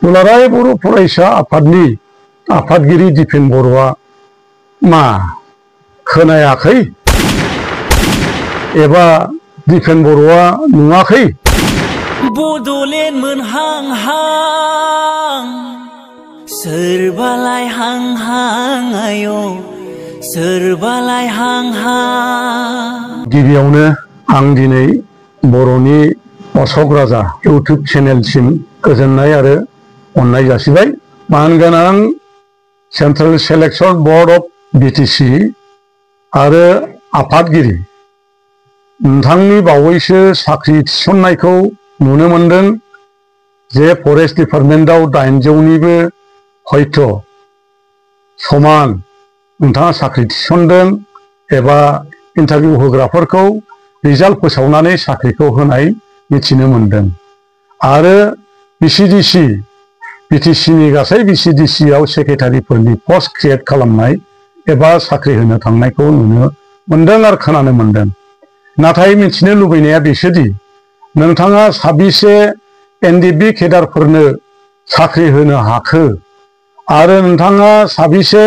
दुलाराय बर' फरायसा आफादनि आफादगिरि दिपेन बर'आ मा खोनायाखै एबा दिपेन बर'आ नुवाखै? बड'लेण्ड मोनहांहां सोरबालाय हांहां आय' सोरबालाय हांहां। गिबियावनो आं दिनै बर'नि अशक राजा इउटुब चेनेलसिम गोजोननाय आरो अननाय जासिबाय। मानगोनां central selection board of BTC आरो आफादगिरि नोंथांनि बावैसो साख्रि थिसननायखौ नुनो मोनदों जे फरेस्ट डिपार्टमेन्टआव 800निबो हयथ' समान नोंथाङा साख्रि थिसनदों एबा इन्टारभिउ होग्राफोरखौ रिजाल्ट फोसावनानै साख्रिखौ होनाय मिथिनो मोनदों। आरो बिटिसिनि गासै बिसिडिसिआव सेक्रेटारिफोरनि पस्ट क्रिएट खालामनाय एबा साख्रि होनो थांनायखौ नुनो मोनदों आरो खोनानो मोनदों। नाथाय मिथिनो लुबैनाया बेसोदि नोंथाङा साबेसे एनडिबि केडारफोरनो साख्रि होनो हाखो आरो नोंथाङा साबेसे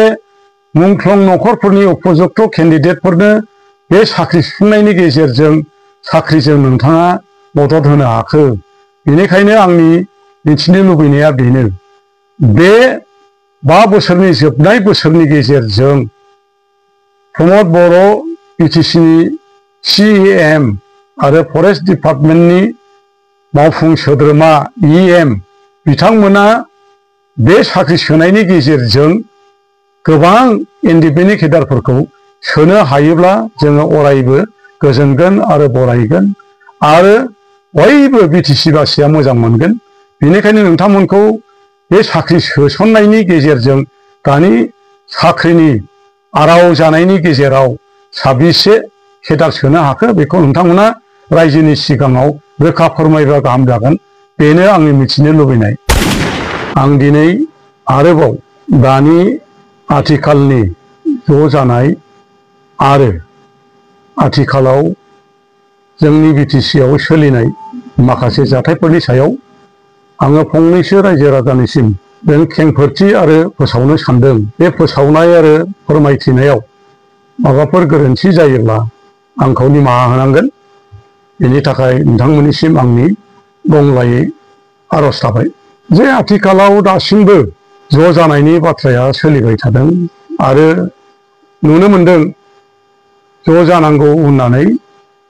मुंख्लं नखरफोरनि उपजुक्त केन्डिडेटफोरनो बे साख्रि सुफुंनायनि गेजेरजों साख्रिजों नोंथाङा मदद होनो हाखो? बेनिखायनो आंनि मिथिनो लुबैनाया बेनो, बे 5 बोसोरनि जोबनाय बोसोरनि गेजेरजों प्रमद बर' बिटिसिनि CEM आरो फरेस्ट डिपार्टमेन्टनि मावफुं सोद्रोमा EM बिथांमोना बे साख्रि सोनायनि गेजेरजों गोबां इन्डिपेन्डेन्ट केडारफोरखौ सोनो हायोब्ला जोङो अरायबो गोजोनगोन आरो बरायगोन आरो बयबो बिटिसिबासिया मोजां मोनगोन। बेनिखायनो नोंथांमोनखौ बे साख्रि सोसननायनि गेजेरजों दानि साख्रिनि आराव जानायनि गेजेराव साबेसे केडार सोनो हाखो बेखौ नोंथांमोना रायजोनि सिगाङाव रोखा फोरमायबा गाहाम जागोन। बेनो आंनि मिथिनो लुबैनाय। आं दिनै आरोबाव दानि आथिखालनि ज' जानाय आरो आथिखालाव जोंनि बिटिसिआव सोलिनाय माखासे जाथायफोरनि सायाव आङो फंनैसो रायजो राजानिसिम जों खेंफोरथि आरो फोसावनो सानदों। बे फोसावनाय आरो फोरमायथिनायाव माबाफोर गोरोन्थि जायोब्ला आंखौ निमाहा होनांगोन। बेनि थाखाय नोंथांमोननिसिम आंनि गंग्लायै आर'ज थाबाय जे आथिखालाव दासिमबो ज' जानायनि बाथ्राया सोलिबाय थादों आरो नुनो मोनदों ज' जानांगौ होननानै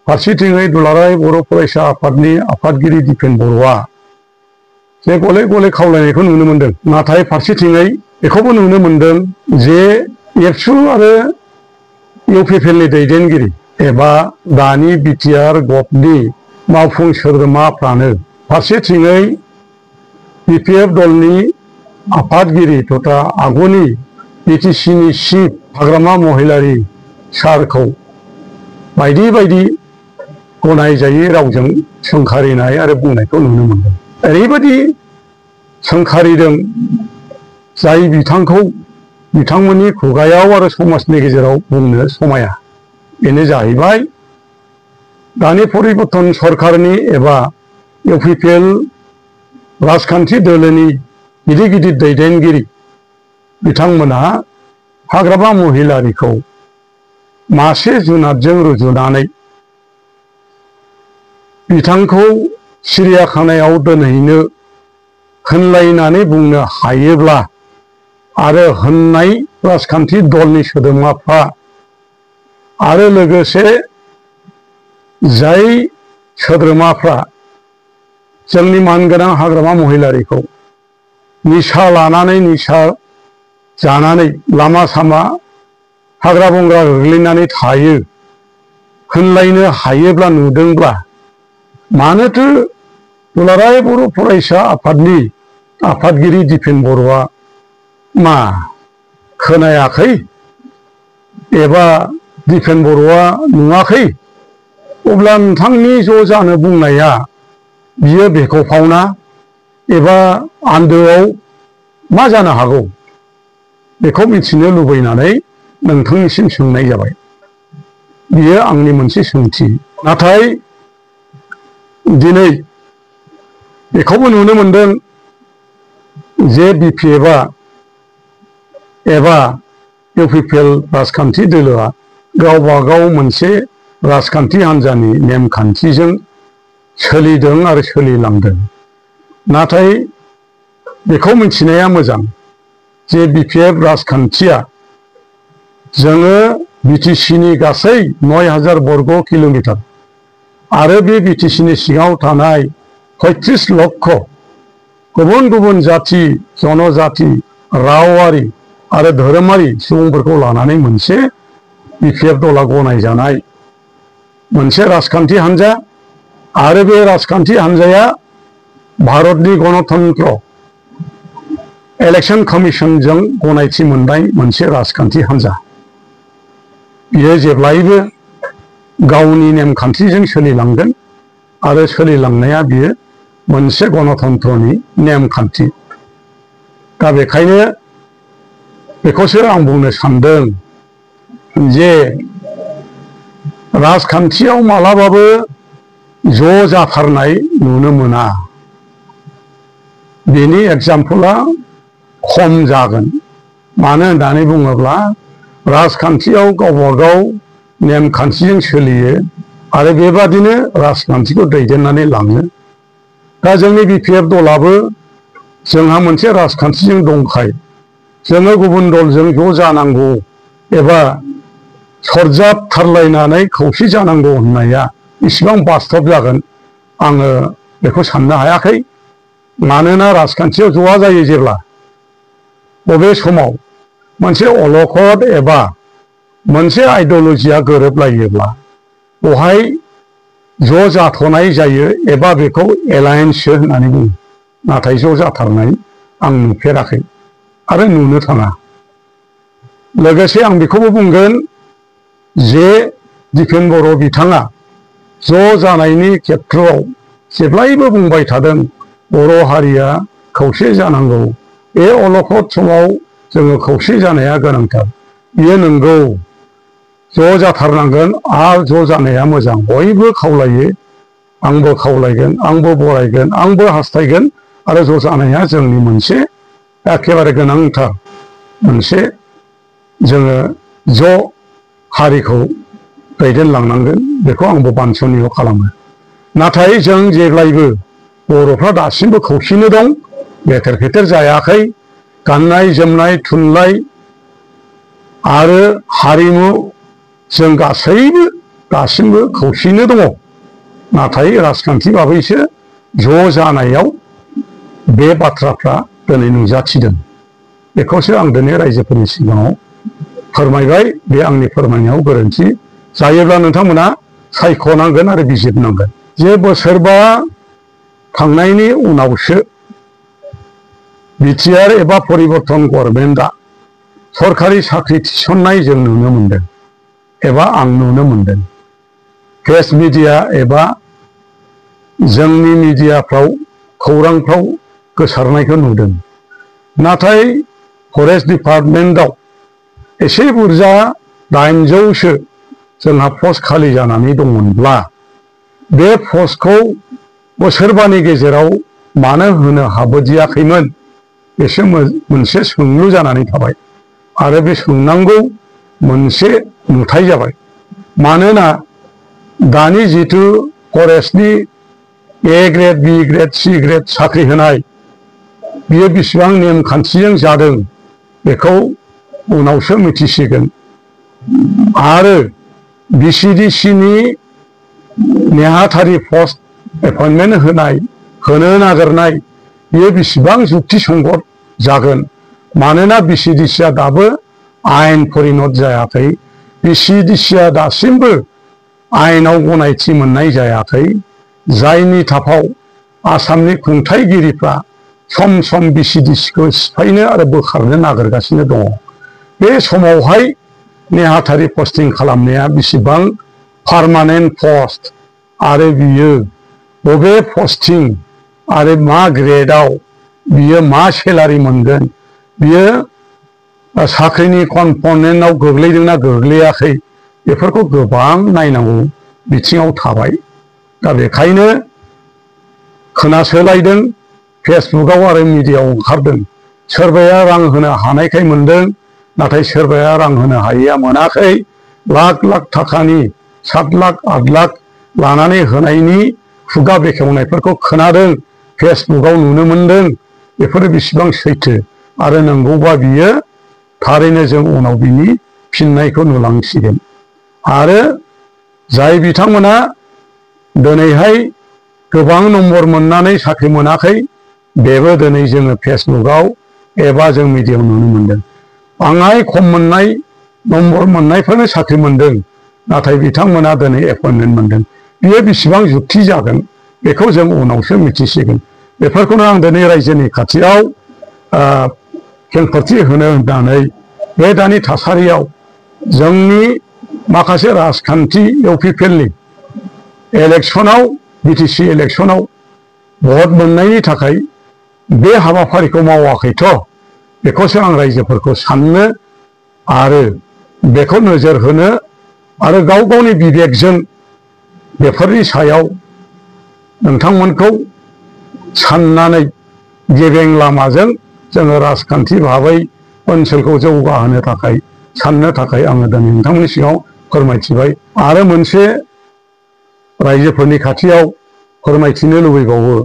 फारसेथिङै दुलाराय बर' फरायसा आफादनि आफादगिरि दिपेन बर'आ जे गले गले खावलायनायखौ नुनो मोनदों। नाथाय फारसेथिङै बेखौबो नुनो मोनदों जे एबसु आरो इउपिपिएलनि दैदेनगिरि एबा दानि बिटिआर गभनि मावफुं सोद्रोमाफ्रानो फारसेथिङै बिपिएफ दलनि आफादगिरि तथा आगुनि बिटिसिनि चिफ हाग्रामा महिलारि सारखौ बायदि बायदि गनायजायै रावजों सोंखारिनाय आरो बुंनायखौ नुनो मोनदों। ओरैबायदि सोंखारिदों जाय बिथांखौ बिथांमोननि खुगायाव आरो समाजनि गेजेराव बुंनो समाया। बेनो जाहैबाय दानि परिबर्तन सरकारनि एबा इउपिपिएल राजखान्थि दोलोनि गिदिर गिदिर दैदेनगिरि बिथांमोनहा हाग्रामा महिलारिखौ मासे जुनादजों रुजुनानै बिथांखौ सिरियाखानायाव दोनहैनो होनलायनानै बुंनो हायोब्ला आरो होननाय राजखान्थि दलनि सोद्रोमाफ्रा आरो लोगोसे जाय सोद्रोमाफ्रा जोंनि मानगोनां हाग्रामा महिलारिखौ निसा लानानै निसा जानानै लामा सामा हाग्रा बंग्रा गोग्लैनानै थायो होनलायनो हायोब्ला नुदोंब्ला मानोथो दुलाराय बर' फरायसा आफादनि आफादगिरि दिपेन बर'आ मा खोनायाखै एबा दिपेन बर'आ नुवाखै? अब्ला नोंथांनि ज' जानो बुंनाया बियो बेखौफावना एबा आन्दोआव मा जानो हागौ बेखौ मिथिनो लुबैनानै नोंथांनिसिम सोंनाय जाबाय। बियो आंनि मोनसे सोंथि। नाथाय दिनै बेखौबो नुनो मोनदों जे बिपिएफआ एबा इउपिपिएल राजखान्थि दोलोआ गावबा गाव मोनसे राजखान्थि हान्जानि नेमखान्थिजों सोलिदों आरो सोलिलांदों। नाथाय बेखौ मिथिनाया मोजां जे बिपिएफ राजखान्थिया जोङो बिटिसिनि गासै 9000 बर्ग किल'मिटार आरो बे बिटिसिनि सिङाव थानाय 35 लक्ष गुबुन गुबुन जाति जनजाति रावारि आरो धोरोमारि सुबुंफोरखौ लानानै मोनसे बिपिएफ दला गनायजानाय मोनसे राजखान्थि हान्जा आरो बे राजखान्थि हान्जाया भारतनि गणतन्त्र इलेक्शन कमिशनजों गनायथि मोननाय मोनसे राजखान्थि हान्जा। बियो जेब्लायबो गावनि नेमखान्थिजों सोलिलांगोन आरो सोलिलांनाया बियो मोनसे गणतन्त्रनि नेमखान्थि। दा बेखायनो बेखौसो आं बुंनो सानदों जे राजखान्थियाव मालाबाबो ज' जाथारनाय नुनो मोना। बेनि एग्जाम्पला खम जागोन। मानो होननानै बुङोब्ला राजखान्थियाव गावबा गाव नेमखान्थिजों सोलियो आरो बेबादिनो राजखान्थिखौ दैदेननानै लाङो। दा जोंनि बिपिएफ दलाबो जोंहा मोनसे राजखान्थिजों दंखाय जोङो गुबुन दलजों ज' जानांगौ एबा सरजाबथारलायनानै खौसे जानांगौ होननाया इसिबां बास्तब जागोन आङो बेखौ साननो हायाखै। मानोना राजखान्थियाव ज'आ जायो जेब्ला बबे समाव मोनसे अलखद एबा मोनसे आइडिय'लजिया गोरोबलायोब्ला बेवहाय ज' जाथ'नाय जायो एबा बेखौ एलायन्ससो होननानै बुङो। नाथाय ज' जाथारनाय आं नुफेराखै आरो नुनो थाङा। लोगोसे आं बेखौबो बुंगोन जे दिपेन बर' बिथाङा ज' जानायनि खेथ्रआव जेब्लायबो बुंबाय थादों बर' हारिया खौसे जानांगौ। बे अलखद समाव जोङो खौसे जानाया गोनांथार। बियो नंगौ ज' जाथारनांगोन आरो ज' जानाया मोजां। बयबो खावलायो, आंबो खावलायगोन, आंबो बरायगोन, आंबो हास्थायगोन आरो ज' जानाया जोंनि मोनसे एखेबारे गोनांथार मोनसे जोङो ज' हारिखौ दैदेनलांनांगोन बेखौ आंबो बानस'नीय खालामो। नाथाय जों जेब्लायबो बर'फ्रा दासिमबो खौसेनो दं, लेथेर फेथेर जायाखै। गाननाय जोमनाय थुनलाइ आरो हारिमु जों गासैबो दासिमबो खौसेनो दङ। नाथाय राजखान्थि बाबैसो ज' जानायाव बे बाथ्राफ्रा दिनै नुजाथिदों। बेखौसो आं दिनै रायजोफोरनि सिगाङाव फोरमायबाय। बे आंनि फोरमायनायाव गोरोन्थि जायोब्ला नोंथांमोना सायख'नांगोन आरो बिजिरनांगोन। जे बोसोरबा थांनायनि उनावसो बिटिआर एबा परिबर्तन गभर्नमेन्टआ सरकारि साख्रि थिसननाय जों नुनो मोनदों एबा आं नुनो मोनदों। प्रेस मिडिया एबा जोंनि मिडियाफ्राव खौरांफ्राव गोसारनायखौ नुदों। नाथाय फरेस्ट डिपार्टमेन्टआव एसे बुरजा 800सो जोंहा पस्ट खालि जानानै दंमोनब्ला बे पस्टखौ बोसोरबानि गेजेराव मानो होनो हाबोदियाखैमोन बेसो मोनसे सोंलु जानानै थाबाय आरो बे सोंनांगौ मोनसे नुथाय जाबाय। मानोना दानि जिथु फरेस्टनि A grade, B grade, C grade साख्रि होनाय बियो बेसेबां नेमखान्थिजों जादों बेखौ उनावसो मिथिसिगोन। आरो बिसिडिसिनि नेहाथारि पस्ट एपइन्टमेन्ट होनो नागिरनाय बियो बेसेबां जुक्तिसंगत जागोन। मानोना बिसिडिसिआ दाबो आयेन परिनत जायाखै। बिसिडिसिआ दासिमबो आयेनाव गनायथि मोननाय जायाखै। जायनि थाखाय आसामनि खुंथायगिरिफ्रा सम सम बिसिडिसिखौ सिफायनो आरो बोखारनो नागिरगासिनो दङ। बे समावहाय नेहाथारि पस्टिं खालामनाया बेसेबां पार्मानेन्ट पस्ट आरो बियो बबे पस्टिं आरो मा ग्रेडआव बियो मा सेलारि मोनगोन, बियो साख्रिनि कम्पनेन्टआव गोग्लैदोंना गोग्लैयाखै बेफोरखौ गोबां नायनांगौ बिथिङाव थाबाय। दा बेखायनो खोनासोलायदों फेसबुकआव आरो मिडियायाव ओंखारदों। सोरबाया रां होनो हानायखाय मोनदों, नाथाय सोरबाया रां होनो हायैया मोनाखै। लाख लाख थाखानि 7 लाख 8 लाख लानानै होनायनि खुगा बेखेवनायफोरखौ खोनादों, फेसबुकआव नुनो मोनदों। बेफोरो बेसेबां सैथो आरो नंगौबा बियो थारैनो जों उनाव बिनि फिननायखौ नुलांसिगोन। आरो जाय बिथांमोना दिनैहाय गोबां नम्बर मोननानै साख्रि मोनाखै, बेबो दिनै जोङो फेसबुकआव एबा जों मिडियायाव नुनो मोनदों। बाङाय खम मोननाय नम्बर मोननायफोरनो साख्रि मोनदों, नाथाय बिथांमोना दिनै एपइन्टमेन्ट मोनदों। बियो बेसेबां जुक्ति जागोन बेखौ जों उनावसो मिथिसिगोन। बेफोरखौनो आं दिनै रायजोनि खाथियाव खेंफोरथि होनो होननानै बे दानि थासारियाव जोंनि माखासे राजखान्थि इउपिपिएलनि इलेक्सनाव बिटिसि इलेक्सनाव भट मोननायनि थाखाय बे हाबाफारिखौ मावाखैथ', बेखौसो आं रायजोफोरखौ साननो आरो बेखौ नोजोर होनो आरो गाव गावनि बिबेकजों बेफोरनि सायाव नोंथांमोनखौ साननानै गेबें लामाजों जोङो राजखान्थि भाबै ओनसोलखौ जौगाहोनो थाखाय साननो थाखाय आङो दिनै नोंथांमोननि सिगाङाव फोरमायथिबाय। आरो मोनसे रायजोफोरनि खाथियाव फोरमायथिनो लुबैबावो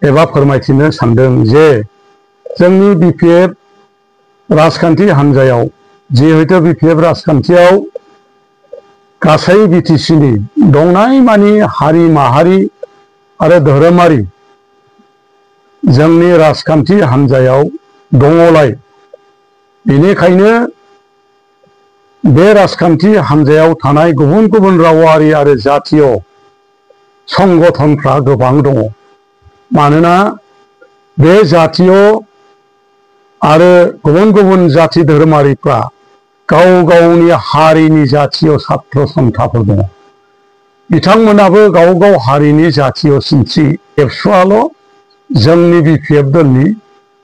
एबा फोरमायथिनो सानदों जे जोंनि बिपिएफ राजखान्थि हान्जायाव, जिहेतु बिपिएफ राजखान्थियाव गासै बिटिसिनि दंनायमानि हारि माहारि आरो धोरोमारि जोंनि राजखान्थि हान्जायाव दङलाय, बेनिखायनो बे राजखान्थि हान्जायाव थानाय गुबुन गुबुन रावारि आरो जातीय संगठनफ्रा गोबां दङ। मानोना बे जातीय आरो गुबुन गुबुन जाथि धोरोमारिफ्रा गाव गावनि हारिनि जातीय सात्र सन्थाफोर दङ। बिथांमोनाबो गाव गाव हारिनि जातीय सिनस्रि, एबसुआल' जोंनि बिपिएफ दलनि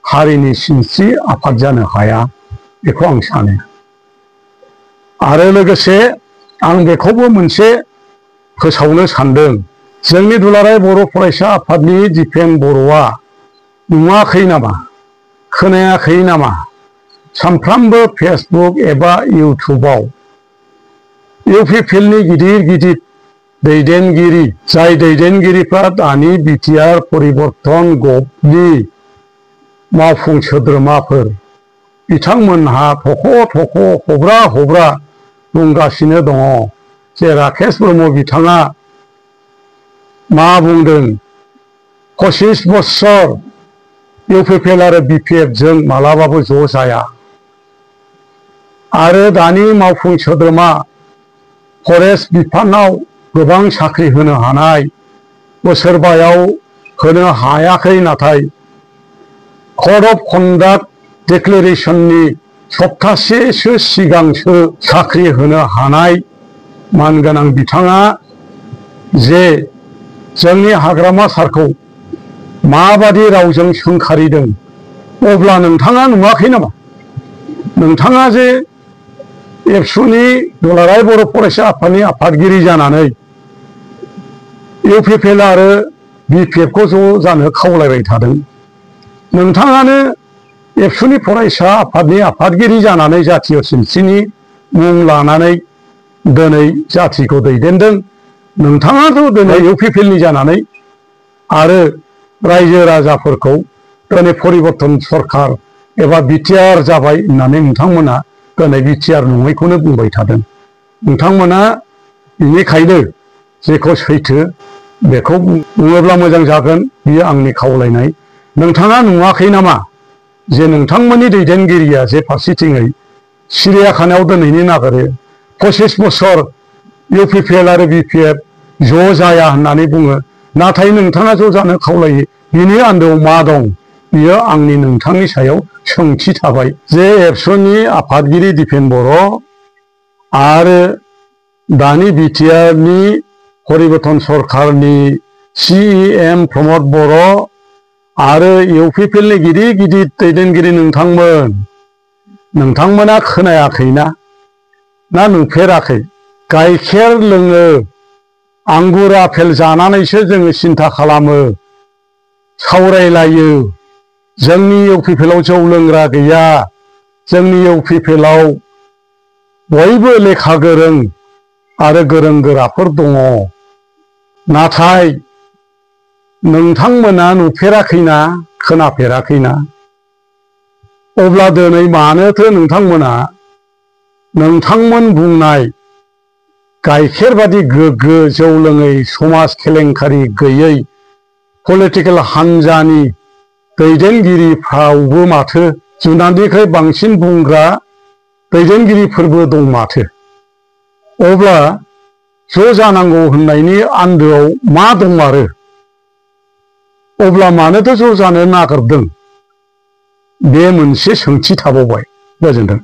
हारिनि सिनस्रि आफाद जानो हाया, बेखौ आं सानो। आरो लोगोसे आं बेखौबो मोनसे फोसावनो सानदों, जोंनि दुलाराय बर' फरायसा आफादनि दिपेन बर'आ नुवाखै नामा, खोनायाखै नामा, सानफ्रामबो फेसबुक एबा इउटुबाव इउपिपिएलनि गिदिर गिदिर दैदेनगिरि, जाय दैदेनगिरिफ्रा दानि बिटिआर परिबर्तन गबनि मावफुं सोद्रोमाफोर, बिथांमोनहा थख' थख' हब्रा हब्रा बुंगासिनो दङ जे राकेश ब्रह्म बिथाङा मा बुंदों, 25 बोसोर इउपिपिएल आरो बिपिएफजों मालाबाबो ज' जाया। आरो दानि मावफुं सोद्रोमा फरेस्ट बिफानाव गोबां साख्रि होनो हानाय, बोसोरबायाव होनो हायाखै, नाथाय कड अफ कन्डाक्ट डिक्लेरेसननि सप्तासेसो सिगांसो साख्रि होनो हानाय मानगोनां बिथाङा जे जोंनि हाग्रामा सारखौ माबादि रावजों सोंखारिदों, अब्ला नोंथाङा नुवाखै नामा? नोंथाङा जे एबसुनि दुलाराय बर' फरायसा आफादनि आफादगिरि जानानै इउपिपिएल आरो बिपिएफखौ ज' जानो खावलायबाय थादों, नोंथाङानो एबसुनि फरायसा आफादनि आफादगिरि जानानै जातीय सिनस्रिनि मुं लानानै दिनै जाथिखौ दैदेनदों। नोंथाङाथ' दिनै इउपिपिएलनि जानानै आरो रायजो राजाफोरखौ दिनै परिबर्तन सरखार एबा बिटिआर जाबाय होननानै नोंथांमोना दिनै बिटिआर नङैखौनो बुंबाय थादों। नोंथांमोना बेनिखायनो जेखौ सैथो बेखौ बुङोब्ला मोजां जागोन, बियो आंनि खावलायनाय। नोंथाङा नुवाखै नामा जे नोंथांमोननि दैदेनगिरिया जे फारसेथिङै सिरियाखानायाव दोनहैनो नागिरो, 25 बोसोर इउपिपिएल आरो बिपिएफ ज' जाया होननानै बुङो, नाथाय नोंथाङा ज' जानो खावलायो, बिनि आन्दोआव मा दं? बियो आंनि नोंथांनि सायाव सोंथि थाबाय जे एबसुनि आफादगिरि दिपेन बर' आरो दानि बिटिआरनि परिबर्तन सरखारनि सिएम प्रमद बर' आरो इउपिपिएलनि गिदिर गिदिर दैदेनगिरि नोंथांमोना खोनायाखैना, ना नुफेराखै? गाइखेर लोङो, आंगुर आफेल जानानैसो जोङो सिन्था खालामो, सावरायलायो जोंनि इउपिपिएलआव जौ लोंग्रा गैया जोंनि इउपिपिएलआव बयबो लेखा गोरों आरो गोरों गोराफोर दङ नाथाय नोंथांमोना नुफेराखैना खोनाफेराखैना अब्ला दिनै मानोथो नोंथांमोना नोंथांमोन बुंनाय गाइखेर बादि गोग्गो जौ लोङै समाज केलेंकारि गैयै पलिटिकेल हान्जानि दैदेनगिरिफ्रावबो माथो जुनान्थिनिख्रुइ बांसिन बुंग्रा दैदेनगिरिफोरबो दं माथो अब्ला ज' जानांगौ होननायनि आन्दोआव मा दंमारो अब्ला मानोथो ज' जानो नागिरदों बे मोनसे सोंथि थाबावबाय। गोजोन्थों।